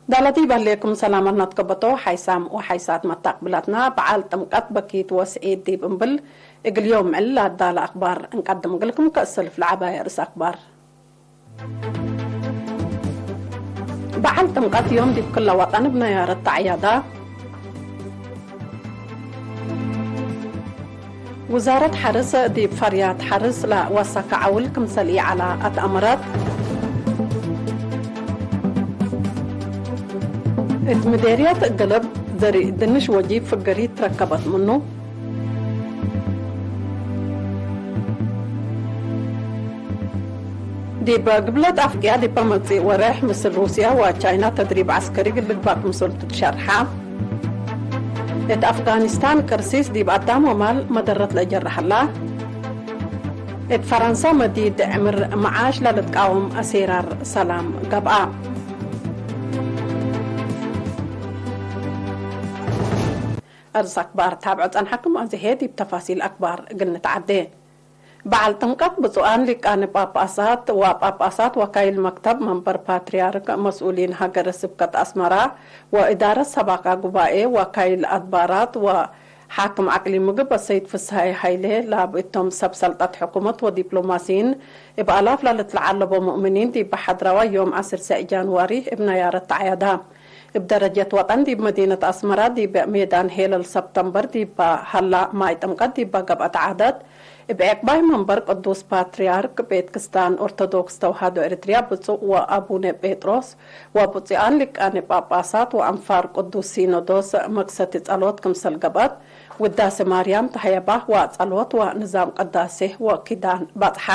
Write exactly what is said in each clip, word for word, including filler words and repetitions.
ዳለ ዲብ ህሌኩም ሰላመት ነትከበቶ ሓይሳም ወሓይሳት መታቅብላትና፣ በዓል ጥምቀት በኪት ወስዒድ ዲብ እምብል እግል ዮም ምዕል ለአዳለ አክባር እንቀድም እግልኩም። ከእሰልፍ ለዐባየ ርእስ አክባር። በዓል ጥምቀት ዮም ዲብ ክለ ወጠን እብ ነያረት ተዕያዳ። ውዛረት ሐርስ ዲብ ፈርያት ሐርስ ለወሰከ ዐውል ክምሰል ኢዐላ አትአመረት። እት ምዴርየት ገልብ ዘርእ ድንሽ ወጂብ ፍገሪት ትረከበት ምኑ። ዲብ ግብለት አፍቅያ ዲበ መጽእ ወሬሕ ምስል ሩስያ ወቻይና ተድሪብ ዐስከሪ እግል ልግባእ ክምሰልቱ ትሸርሐ። እት አፍጋኒስታን ቅርሲስ ዲብ አዳም ወማል መደረት ለእጀረ ሀላ። እት ፈረንሳ መዲድ ዕምር መዓሽ ለልትቃወም አሴራር ሰላም ገብአ። እርስ አክባር ታብዖ ጸንሐኩም፣ አዜ ሄ ዲብ ተፋሲል አክባር እግል ንትዓዴ። በዓል ጥምቀት ብፁዓን ሊቃነ ጳጳሳት ወጳጳሳት፣ ወካይል መክተብ መንበር ፓትርያርክ፣ መስኡሊን ሀገረ ስብከት አስመራ ወእዳረት ሰባካ ጉባኤ፣ ወካይል አድባራት ወሓክም አቅሊም ምግብ አሰይድ ፍስሃየ ሀይሌ፣ ላብ እቶም ሰብ ሰልጠት ሕኩመት ወዲፕሎማሲይን እብ አላፍ ለልትለዓለቦ ሙእምኒን ዲብ ሐድራዋይ ዮም ዐስር ሰዕ ጃንዋሪ እብ ነያረት ተዐያዳ። እብ ደረጀት ወጠን ዲብ መዲነት አስመራ ዲብ ሜዳን ሄለል ሰብተምበር ዲበ ሀላ ማይ ጥምቀት ዲበ ገብአት ዓደት፣ እብ ዔቅባይ መንበር ቅዱስ ፓትርያርክ ቤት ክስታን ኦርቶዶክስ ተውሃዶ ኤሪትርያ ብጹእ ወአቡነ ጴጥሮስ ወብጹኣን ሊቃነ ጳጳሳት ወአንፋር ቅዱስ ሲኖዶስ መክሰቲ ጸሎት ክምሰል ገብአት፣ ውዳሴ ማርያም ተሀየባ ወጸሎት ወንዛም ቅዳሴ ወኪዳን በጽሐ።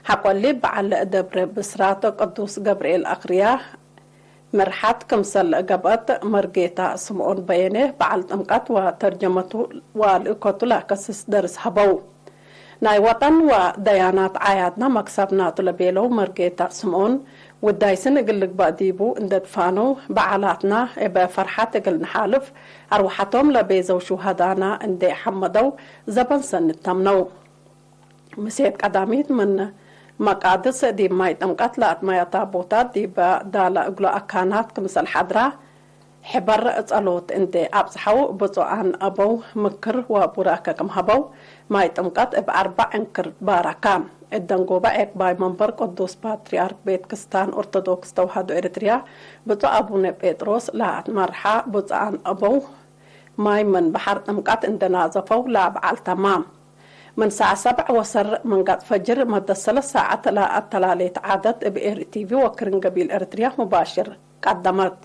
ሐቆ እሊ በዐል ደብረ ብስራት ቅዱስ ገብርኤል አክርያ፣ መርሐት ክምሰል ገብአት፣ መርጌታ ስምኦን በየነ በዐል ጥምቀት ወተርጀመቱ ወልእከቱ ለአከስስ ደርስ ሀበው። ናይ ወጠን ወደያናት ዓያድና መክሰብናቱ ለቤለው መርጌታ ስምኦን፣ ውዳይስን እግል ልግበእ ዲቡ እንዴ ትፋነው፣ በዐላትና እበ ፈርሐት እግል ነሓልፍ፣ አርወሐቶም ለቤዘው ሹሀዳና እንዴ ሐመደው፣ ዘበን ሰኒ ተምነው። ምሴት ቀዳሚት ምን መቃድስ ዲብ ማይ ጥምቀት ለአትመያ ታቦታት ዲብ ዳለ እግሉ አካናት ክምሰል ሐድራ፣ ሕበር ጸሎት እንዴ አብጽሐው፣ ብጹዓን አበው ምክር ወቡራከ ክም ሀበው፣ ማይ ጥምቀት እብ አርበዕ እንክር ባረካ። እት ደንጎበ ዔቅባይ መንበር ቅዱስ ፓትርያርክ ቤት ክስታን ኦርቶዶክስ ተውሃዶ ኤሪትርያ ብጹዕ አቡነ ጴጥሮስ ለአትመርሐ ብጹዓን አበው፣ ማይ ምን በሐር ጥምቀት እንዴ ናዘፈው ለበዓል ተማም። ምን ሰዓት ሰብዕ ወሰር ምን ገጽ ፈጅር መደት ሰለስ ሳዐት ለአተላሌት ዓደት እብ ኤሪ ቲቪ ወክርን ገቢል ኤሪትርያ ሙባሽር ቀደመት።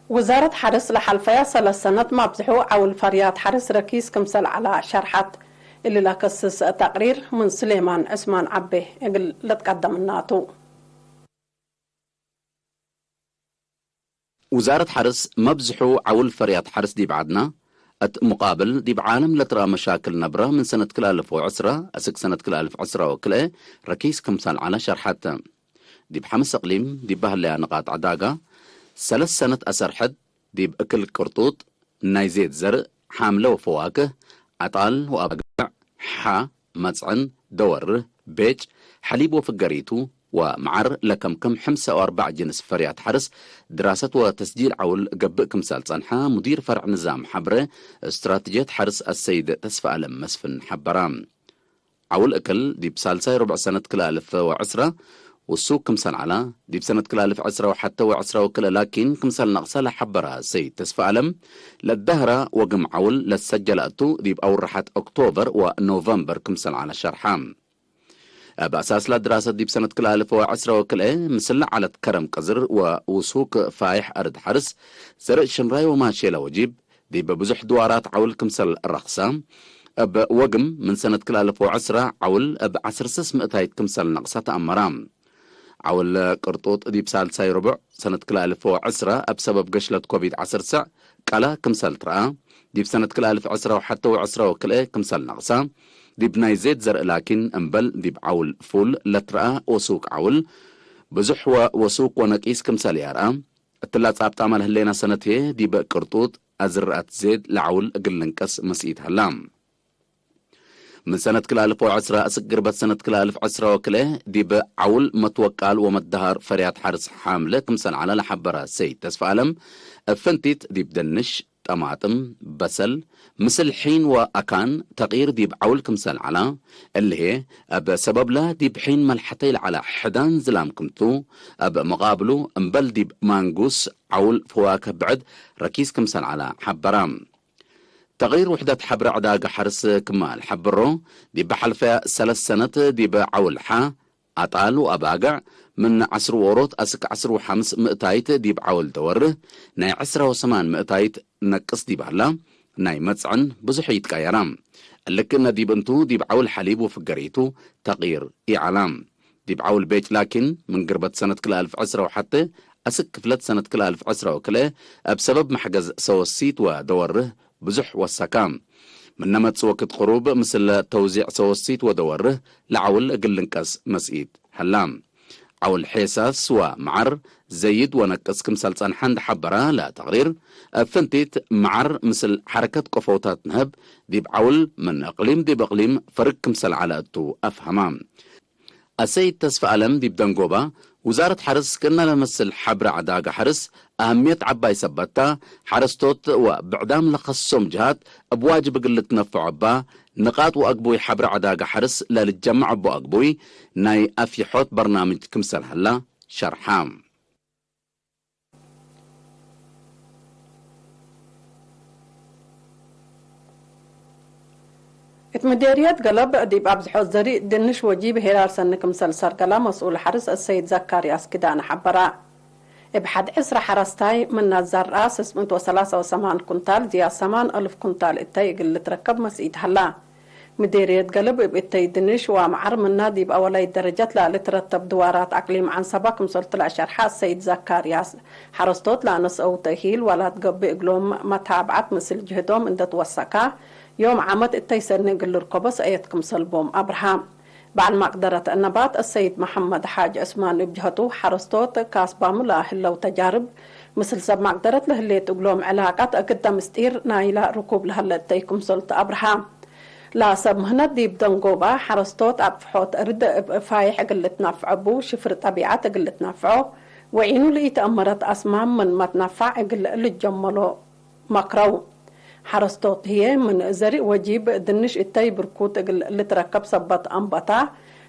ውዛረት ሐርስ ለሐልፈያ ሰለስ ሰነት ማብዝሑ ዐውል ፈርያት ሐርስ ረኪስ ክምሰል ዐላ ሸርሐት። እሊ ለከስስ ተቅሪር ምን ስሌማን ዕስማን ዐቤ እግል ልትቀደም እናቱ። ውዛረት ሐርስ መብዝሑ ዐውል ፈርያት ሐርስ ዲብ ዐድና፣ እት ሙቃብል ዲብ ዓለም ለትረአ መሻክል ነብረ ምን ሰነት ክልኤ አልፍ ወዕስረ አስክ ሰነት ክልኤ አልፍ ዕስረ ወክልኤ ረኪስ ክምሰል ዐለ ሸርሐት። ዲብ ሐምስ እቅሊም ዲብ በህለያ ንቃጥ ዕዳጋ፣ ሰለስ ሰነት አሰርሐት ዲብ እክል ቅርጡጥ፣ ናይ ዜድ ዘርእ፣ ሓምለ ወፈዋክህ፣ አጣል ወአባግዕ፣ ሐ፣ መጽዕን፣ ደወርህ፣ ቤጭ፣ ሐሊብ ወፍገሪቱ ወመዓር ለከምክም ሐምሳ ወአርበዕ ጅንስ ፈርያት ሐርስ ድራሰት ወተስጂል ዐውል ገብእ ክምሰል ጸንሐ ሙዲር ፈርዕ ንዛም ሐብረ እስትራትጅየት ሐርስ አሰይድ ተስፈአለም መስፍን ሐበራ። ዐውል እክል ዲብ ሳልሳይ ርብዕ ሰነት ክልኤ አልፍ ወዕስረ ውሱክ ክምሰል ዐላ፣ ዲብ ሰነት ክልኤ አልፍ ዕስረ ወሐተ ወዕስረ ወክልኤ ላኪን ክምሰል ነቅሰ ለሐበረ ሰይድ ተስፈአለም፣ ለደህረ ወግም ዐውል ለትሰጀለ እቱ ዲብ አውርሐት ኦክቶበር ወኖቨምበር ክምሰል ዐለ ሸርሐ። እብ አሳስ ለድራሰት ዲብ ሰነት ክልኤ አልፍ ወዕስረ ወክልኤ ምስል ዐለት ከረም ቅዝር ወውሱክ ፋይሕ አርድ ሐርስ፣ ዘርእ ሽንራይ ወማሼለ ወጂብ፣ ዲብ ብዙሕ ድዋራት ዐውል ክምሰል ረክሰ፣ እብ ወግም ምን ሰነት ክልኤ አልፍ ወዕስረ ዐውል እብ ዐስር ስስ ምእታይት ክምሰል ነቅሰ ተአመረ። ዐውል ቅርጡጥ ዲብ ሳልሳይ ርቡዕ ሰነት ክልኤ አልፍ ወዕስረ እብ ሰበብ ገሽለት ኮቪድ ዐስር ስዕ ቀለ ክምሰል ትረአ፣ ዲብ ሰነት ክልኤ አልፍ ዕስረ ወሐተ ወዕስረ ወክልኤ ክምሰል ነቅሰ፣ ዲብ ናይ ዜድ ዘርእ ላኪን እምበል ዲብ ዐውል ፉል ለትረአ ወሱክ ዐውል ብዙሕ ወወሱክ ወነቂስ ክምሰል ያርአ። እትላ ጻብጣመ ለህሌነ ሰነት ህዬ ዲብ ቅርጡጥ አዝርአት ዜድ ለዐውል እግል ልንቀስ መስኢት ሀላ። ምን ሰነት ክልኤ አልፍ ወዐስረ እስክ ግርበት ሰነት ክልኤ አልፍ ዐስረ ወክልኤ ዲብ ዐውል መትወቃል ወመደሃር ፈርያት ሐርስ ሓምለ ክምሰል ዐለ ለሐበረ ሰይድ ተስፈአለም፣ እብ ፍንቲት ዲብ ደንሽ፣ ጠማጥም፣ በሰል፣ ምስል ሒን ወአካን ተቅይር ዲብ ዐውል ክምሰል ዐላ፣ እሊ ህዬ እብ ሰበብለ ዲብ ሒን መልሐተይ ለዐለ ሕዳን ዝላም ክምቱ፣ እብ መቃብሉ እምበል ዲብ ማንጉስ ዐውል ፈዋክህ ብዕድ ረኪስ ክምሰል ዐለ ሐበረ። ተቅሪር ውሕደት ሐብረ ዕዳገ ሐርስ ክመ ለሐብሮ፣ ዲብ ሐልፈ ሰለስ ሰነት ዲብ ዐውል ሐ፣ አጣል ወአባግዕ ምን ዐስር ዎሮት አስክ ዐስር ወሐምስ ምእታይት ዲብ ዐውል ደወርህ፣ ናይ ዐስር ወሰማን ምእታይት ነቅስ ዲብ ሀላ፣ ናይ መጽዕን ብዙሕ ኢትቀየረ። እሊ ክእነ ዲብ እንቱ ዲብ ዐውል ሐሊብ ወፍገሪቱ ተቅይር ኢዐላ። ዲብ ዐውል ቤጭ ላኪን፣ ምን ግርበት ሰነት ክልኤ አልፍ ዐስረ ወሐቴ አስክ ክፍለት ሰነት ክልኤ አልፍ ዐስረ ወክልኤ፣ እብ ሰበብ መሕገዝ ሰወሲት ወደወርህ ብዙሕ ወሰከ። ምነ መጽእ ወክድ ቅሩብ፣ ምስል ተውዚዕ ሰወሲት ወደወርህ ለዐውል እግል ልንቀስ መስኢት ሀላ። ዐውል ሔሳስ ወመዓር ዘይድ ወነቅስ ክምሰል ጸንሐ እንዴ ሐበረ ለተቅሪር፣ እብ ፍንቲት መዓር ምስል ሐረከት ቆፈውታት ነህብ ዲብ ዐውል ምን እቅሊም ዲብ እቅሊም ፈርግ ክምሰል ዐለ እቱ አፍሀመ። አሰይድ ተስፈአለም ዲብ ደንጎባ፣ ውዛረት ሐርስ ክእነ ለመስል ሐብረ ዐዳገ ሐርስ አህምየት ዐባይ ሰበት ተ፣ ሐረስቶት ወብዕዳም ለከስሶም ጀሃት እብ ዋጅብ እግል ልትነፈዖ እባ ንቃጥ ወአግቡይ ሐብረ ዐዳገ ሐርስ ለልትጀመዕ እቡ አግቡይ ናይ አፍይሖት በርናምጅ ክምሰል ሀላ ሸርሐ። እት ምዴርየት ገለብ ዲብ አብዝሖት ዘሪእ ድንሽ ወጂብ ሄራር ሰኒ ክምሰል ሰርገላ መስኡል ሐርስ አሰይድ ዘካርያስ ኪዳነ ሐበረ። እብ ሐድ ዕስረ ሐረስታይ ምነ ዘርአ ስስ ምእት ወሰላሰ ወሰማን ኩንታል ዝያድ ሰማን አልፍ ኩንታል እተይ እግል ልትረከብ መስኢት ሀላ። ምዴርየት ገለብ እብ እተይ ድንሽ ወአምዓር ምና ዲብ አወላይት ደረጀት ለልትረተብ ድዋራት አቅሊም ዐንሰባ ክምሰልቱ ለአሸርሐ አሰይድ ዘካርያስ፣ ሐረስቶት ለአነስአው ተእሂል ወላትገብእ እግሎም መታብዐት ምስል ጅህዶም እንዴ ትወሰካ፣ ዮም ዓመት እተይ ሰኒ እግል ልርከቦ ሰእየት ክምሰል ቦም አብርሃ። በዐል ማቅደረት ነባት አሰይድ መሐመድ ሓጅ ዕስማን እብ ጀሀቱ፣ ሐረስቶት ካስባሙ ለህለው ተጃርብ፣ ምስል ሰብ ማቅደረት ለህሌት እግሎም ዕላቀት እግደ ምስጢር ናይላ ርኩብ ለሀለ እተይ ክምሰልቱ አብርሃ። ለሰብ ምህነት ዲብ ደንጎባ ሐረስቶት አብፍሖት እርድ እብ ፋይሕ እግል ልትናፍዐቡ፣ ሽፍር ጠቢዐት እግል ልትናፍዖ ወዒኑ ለኢተአመረት አስማም ምን መትናፋዕ እግል ልጀመሎ መክረው። ሐረስቶት ህዬ ምን ዘሪእ ወጂብ ድንሽ እተይ ብርኩት እግል ልትረከብ ሰበት አንበታ፣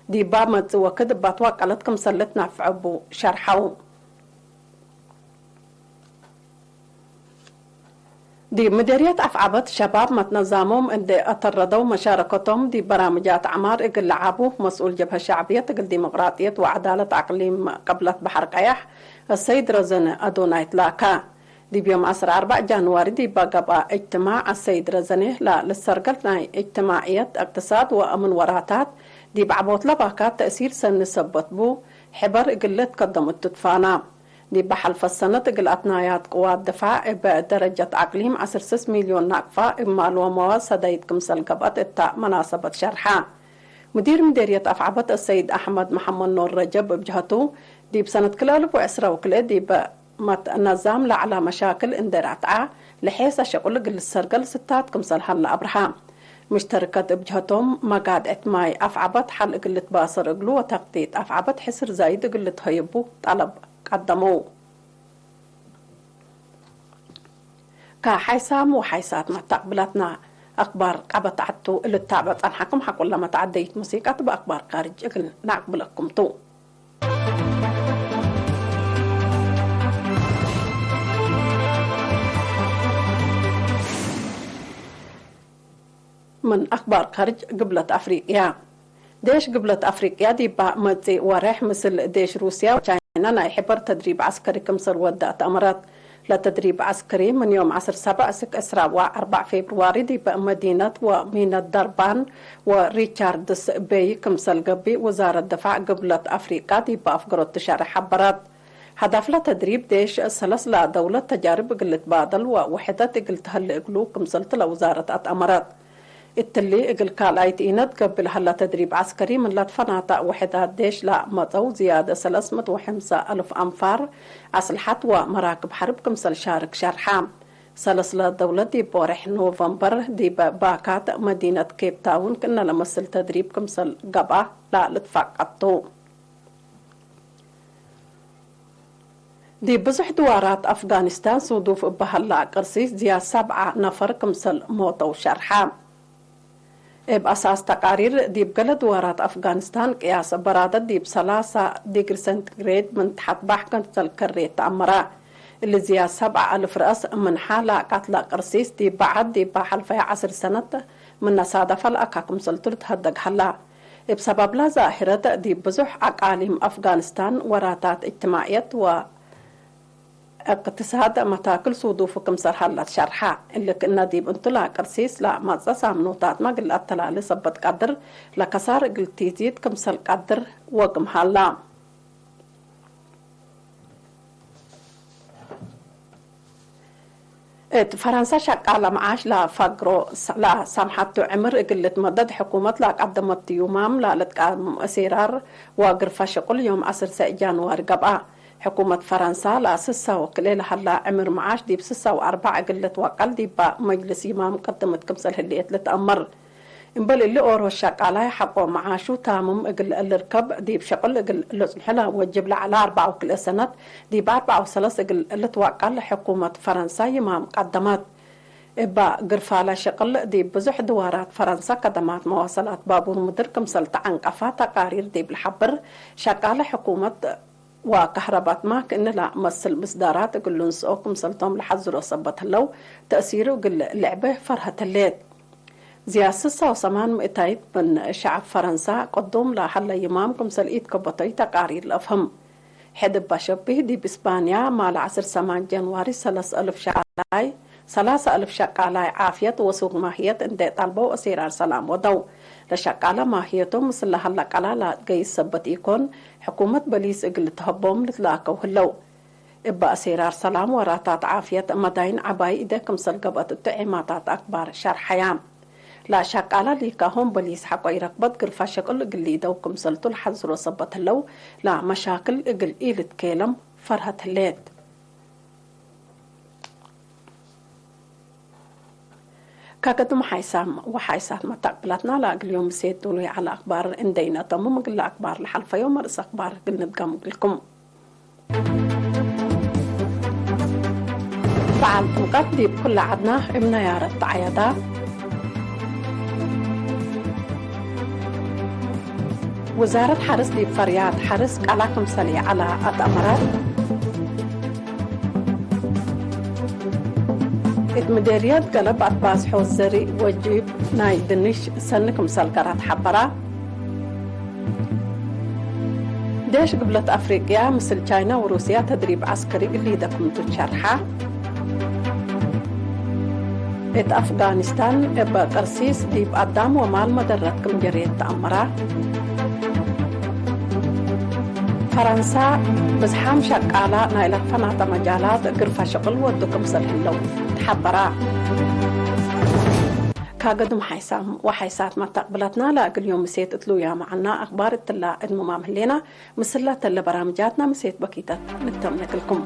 ዲብ ባብ መጽእ ወክድ እብ አትዋቀለት ክምሰል ልትናፍዐቡ ሸርሐው። ዲብ ምዴርየት አፍዐበት ሸባብ መትነዛሞም እንዴ አተረደው መሻረከቶም ዲብ በራምጃት ዐማር እግል ለዓቡ መስኡል ጀብሀት ሸዕብየት እግል ዲሞቅራጥየት ወዐዳለት አቅሊም ቅብለት በሐር ቀያሕ አሰይድ ረዘነ አዶናይ ትላካ። ዲብ ዮም ዐስር አርበዕ ጃንዋሪ ዲበ ገብአ እጅትማዕ አሰይድ ረዘነ ለልትሰርገል ናይ እጅትማዕየት፣ እቅትሳድ ወአምን ወራታት ዲብ ዐቦት ለባካት ተእሲር ሰኒ ሰበት ቡ፣ ሕበር እግል ልትከደም እቱ ትፋና። ዲበ ሐልፈት ሰነት እግል አትናያት ቅዋት ድፋዕ እብ ደረጀት አቅሊም ዐስር ስስ ሚልዮን ናቅፋ እብ ማልወ መዋል ሰዳይት ክምሰል ገብአት እታ መናሰበት ሸርሐ። ሙዲር ምዴርየት አፍዐበት አሰይድ አሕመድ መሐመድ ኖር ረጀብ እብ ጀሀቱ፣ ዲብ ሰነት ክልኤ አልፍ ወዕስረ ወክልኤ ዲብ መትነዛም ለዐላ መሻክል እንዴ ረትዐ፣ ለሔሰ ሸቁል እግል ልትሰርገል ስታት ክምሰል ሀለ አብርሃ። ሙሽተርከት እብ ጀሀቶም፣ መጋድዕት ማይ አፍዐበት ሐል እግል ልትባሰር እግሉ ወተክቲት አፍዐበት ሕስር ዛይድ እግል ልትሀየቡ ጠለብ ቀደመው። ከሓይሳም ወሓይሳት መተቅብለትና አክባር ቀበት ዐቱ እልታበ ጸንሐኩም። ሐቆ ለመትዐደይት ሙሲቀት በአክባር ካርጅ እግል ነአቅብለኩም ቱ። ምን አክባር ካርጅ ግብለት አፍሪቅያ። ዴሽ ግብለት አፍሪቅያ ዲባ መጽእ ወሬሕ ምስል ዴሽ ሩስያ ወቻይና ናይ ሕበር ተድሪብ ዐስከሪ ክምሰል ወደ አትአመረት። ለተድሪብ ዐስከሪ ምን ዮም ዐስር ሰብዕ እስክ ዕስራ ወአርበዕ ፌብርዋሪ ዲበ መዲነት ወሚነት ደርባን ወሪቻርድስ ቤይ ክምሰል ገብእ ውዛረት ድፋዕ ግብለት አፍሪቃ ዲባ አፍገሮት ትሸሬሕ ሐበረት። ሀዳፍ ለተድሪብ ዴሽ ሰለስ ለደውለት ተጃርብ እግል ልትባደል ወውሕደት እግል ተሀሌ እግሉ ክምሰልቱ ለውዛረት አትአመረት። እትሊ እግል ካልኣይት ኢነት ገብእ ለሀላ ተድሪብ ዐስከሪ ምን ለትፈናተእ ውሕዳት ዴሽ ለአመጸው ዝያደ ሰለስ ምእት ወሐምሳ አልፍ አንፋር አስልሐት ወመራክብ ሐርብ ክምሰል ሻርክ ሸርሐ። ሰለስለ ደውለት ዲብ ወሬሕ ኖቨምበር ዲብ ባካት መዲነት ኬፕ ታውን ክእነ ለመስል ተድሪብ ክምሰል ገብአ ለልትፋቀድ ቱ። ዲብ ብዙሕ ድዋራት አፍጋኒስታን ሱዱፍ እበ ሀላ ቅርሲስ ዝያድ ሰብዓ ነፈር ክምሰል ሞተው ሸርሐ። እብ አሳስ ተቃሪር፣ ዲብ ገሌ ድዋራት አፍጋኒስታን ቅያስ በራደት ዲብ ሰላሳ ዲግሪ ሴንቲግሬድ ምን ተሐት ባሕ ክምሰል ከሬ ተአመረ። እሊ ዝያድ ሰብዓ አልፍ ረአስ ምንሓ ለአቃትለ ቅርሲስ ዲብ በዐድ ዲብ ሐልፈየ ዐስር ሰነት ምነ ሳደፈ ለአካ ክምሰልቱ ልትሀደግ ሀላ። እብ ሰበብላ ዛሂረት ዲብ ብዙሕ አቃሊም አፍጋኒስታን ወራታት እጅትማዕየት ወእቅትሳድ መታክል ሱዱፍ ክምሰል ሀላ ትሸርሐ። እሊ ክእነ ዲብ እንቱ ለቅርሲስ ለአመጽአ ሳምኖታትመ እግል ለአተላሌ ሰበት ቀድር ለከሳር እግል ቲዚድ ክምሰል ቀድር ወግም ሀላ። እት ፈረንሳ ሸቃለ መዓሽ ለፈግሮ ለሳምሐቱ ዕምር እግል ልትመደድ ሕኩመት ለቀደመቱ ዩማም ለልትቃም እሲራር ወግርፋ ሽቁል ዮም ዐስር ሰዕ ጃንዋሪ ገብአ። ሕኩመት ፈረንሳ ለስሳ ወክልኤ ለሀላ ዕምር መዓሽ ዲብ ስሳ ወአርበዕ እግል ልትወቀል ዲባ መጅልስ ይማም ቀደመት ክምሰል ህልየት ልትአመር። እምበል እሊ ኦሮት ሸቃላይ ሐቆ መዓሹ ታምም እግል ልርከብ ዲብ ሸቅል እግል ልጽንሖ ለወጅብ ለዐለ አርበዕ ወክልኤ ሰነት ዲብ አርበዕ ወሰለስ እግል ልትወቀል ሕኩመት ፈረንሳ ይማም ቀደመት። እባ ግርፋለ ሸቅል ዲብ ብዙሕ ድዋራት ፈረንሳ ከደማት መዋሰላት ባቡር ምድር ክምሰል ተዐንቀፋ ተቃሪር ዲብ ለሐብር፣ ሸቃለ ሕኩመት ወከህረባትመ ክእነ ለመስል ምስዳራት እግል ልንስኦ ክምሰልቶም ለሐዝሮ ሰበት ህለው፣ ተእሲሩ እግል ልዕቤ ፈርሀት ህሌት። ዝያድ ስሳ ወሰማን ምእታይት ምን ሸዐብ ፈረንሳ ቅዱም ለሀለ ይማም ክምሰል ኢትከበቶይ ተቃሪር ለአፍህም። ሕድ እባ ሸቢህ ዲብ እስባንያ ማለ ዐስር ሰማን ጀንዋሪ ሰለስ አልፍ ሸቃላይ፣ ሰላሰ አልፍ ሸቃላይ ዓፍየት ወሱግ ማህየት እንዴ ጠልበው አሴራር ሰላም ወደው። ለሸቃለ ማህየቶም ምስል ለሀለ ቀላ ለአትገይስ ሰበት ኢኮን፣ ሕኩመት በሊስ እግል ልትሀቦም ልትላከው ህለው። እበ አሴራር ሰላም ወራታት ዓፍየት መዳይን ዐባይ እዴ ክምሰል ገብአት እቱ ዔማታት አክባር ሸርሐያ። ለሸቃለ ሊካሆም በሊስ ሐቆ ኢረክበት ግርፋ ሸቅል እግል ሊደው ክምሰልቱ ለሐዝሮ ሰበት ህለው፣ ለመሻክል እግል ኢልትኬለም ፈርሀት ህሌት። ከገድም ሓይሳም ወሓይሳት መተቅብላትና ለእግል ዮም ምሴት ዱሉይ ዐለ አክባር እንዴ ኢነተምም፣ እግል አክባር ለሐልፈዮም ርእስ አክባር እግል ንድገም እግልኩም። በዓል ጥምቀት ዲብ ኩለ ዐድና እብ ነያረት ተዐየዳ። ውዛረት ሐርስ ዲብ ፈርያት ሐርስ ቃላ ክምሰል ይዐላ አትአመረት። እት ምዴርየት ገለብ አትባዝሖ ዘሪእ ወጅብ ናይ ድንሽ ሰኒ ክምሰል ገራት ሐበራ። ዴሽ ግብለት አፍሪቅያ ምስል ቻይና ወሩስያ ተድሪብ ዐስከሪ እሊ ደክምቱ ሸርሐ። እት አፍጋኒስታን እበ ቅርሲስ ዲብ አዳም ወማል መደረት ክም ጀሬት ተአመራ። ፈረንሳ ብዝሓም ሸቃላ ናይለ ፈናተ መጃላት ግርፋ ሽቅል ወዱ ክምሰል ህለው ተሐበራ። ካገዱም ሓይሳም ወሓይሳት መተቅብለትና ለእግል ዮም ምሴት እትሉያ መዐና አክባር እትላ እድሙማም ህሌና። ምስላ ተለ በራምጃትና ምሴት በኪተት ንክተም ነክልኩም።